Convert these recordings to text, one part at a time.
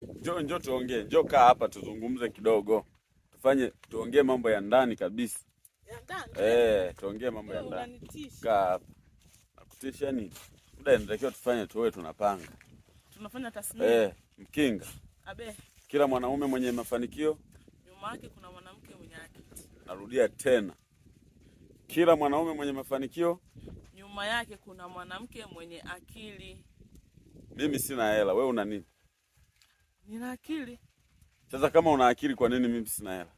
Njoo njoo tuongee, njoo kaa hapa tuzungumze kidogo, tufanye tuongee mambo ya ndani kabisa. Ya ndani? Eh, tuongee mambo ya ndani. Unanitisha. Kaa hapa. Nakutisha nini? Muda inatakiwa tufanye tuwe tunapanga. Tunafanya tasnia. Eh, mkinga. Abe, Kila mwanaume mwenye mafanikio, nyuma yake kuna mwanamke mwenye akili. Narudia tena, kila mwanaume mwenye mafanikio, Nyuma yake kuna mwanamke mwenye akili. Mimi sina hela, wewe una nini? Nina akili. Sasa kama una akili, kwa nini mimi sina hela?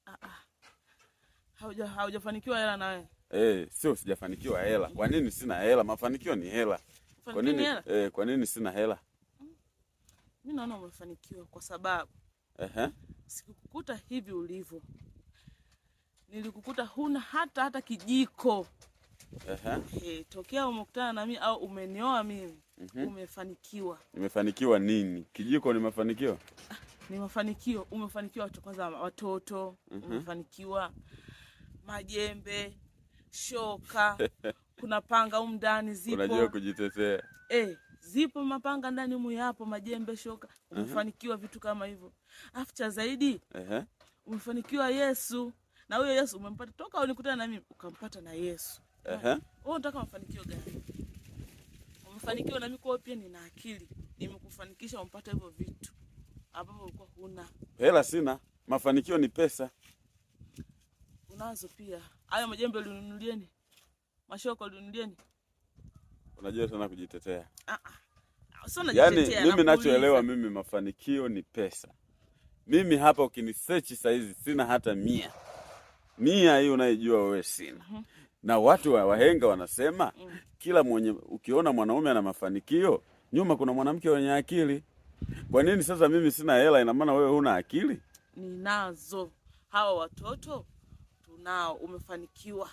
Ah ah. Haujafanikiwa hela na wewe. Eh, sio sijafanikiwa hela. Kwa nini sina hela? Mafanikio ni hela. Kwa Ufanikiwe nini ni hela? eh, kwa nini sina hela? Mimi naona umefanikiwa kwa sababu sikukukuta hivi ulivyo. Nilikukuta huna hata kijiko. Tokea umekutana na mimi au umenioa mimi, umefanikiwa. Nimefanikiwa nini? Kijiko ni mafanikio? Ni mafanikio. Umefanikiwa kwanza watoto, umefanikiwa majembe, shoka, kuna panga humu ndani zipo. Unajua kujitetea. Zipo mapanga ndani humu yapo, majembe, shoka. Umefanikiwa vitu kama hivyo. Alafu cha zaidi, umefanikiwa Yesu. Na huyo Yesu umempata toka unikutana na mimi, ukampata na Yesu. Wewe unataka mafanikio gani? Umefanikiwa na mimi kwa pia nina akili. Nimekufanikisha umpate hivyo vitu ambavyo ulikuwa huna. Hela sina, mafanikio ni pesa. Unazo pia. Hayo majembe ulinunulieni? Mashoka ulinunulieni? Unajua sana kujitetea. Ah ah. Sio Yaani najitetea, mimi nakuuliza. nachoelewa mimi mafanikio ni pesa. Mimi hapa ukinisearch saizi sina hata 100. 100 hii unaijua wewe sina. Na watu wa wahenga wanasema kila mwenye ukiona mwanaume ana mafanikio, nyuma kuna mwanamke mwenye akili. Kwa nini sasa mimi sina hela? Ina maana wewe huna akili? Ninazo. Hawa watoto tunao, umefanikiwa.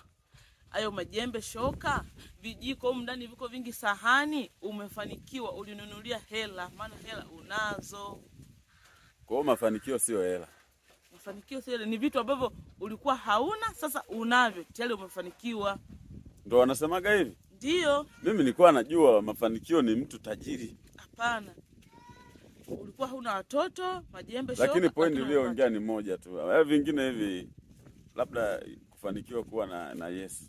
Hayo majembe, shoka, vijiko humu ndani viko vingi, sahani, umefanikiwa, ulinunulia hela, maana hela unazo. Kwa hiyo mafanikio sio hela. Mafanikio sio hela, ni vitu ambavyo ulikuwa hauna, sasa unavyo, tayari umefanikiwa. Ndio wanasemaga hivi? Ndio. Mimi nilikuwa najua mafanikio ni mtu tajiri. Hapana. Ulikuwa huna watoto, majembe, shoka, Lakini point lakini uliyoongea ni moja tu. Vingine hivi labda kufanikiwa kuwa na Yesu.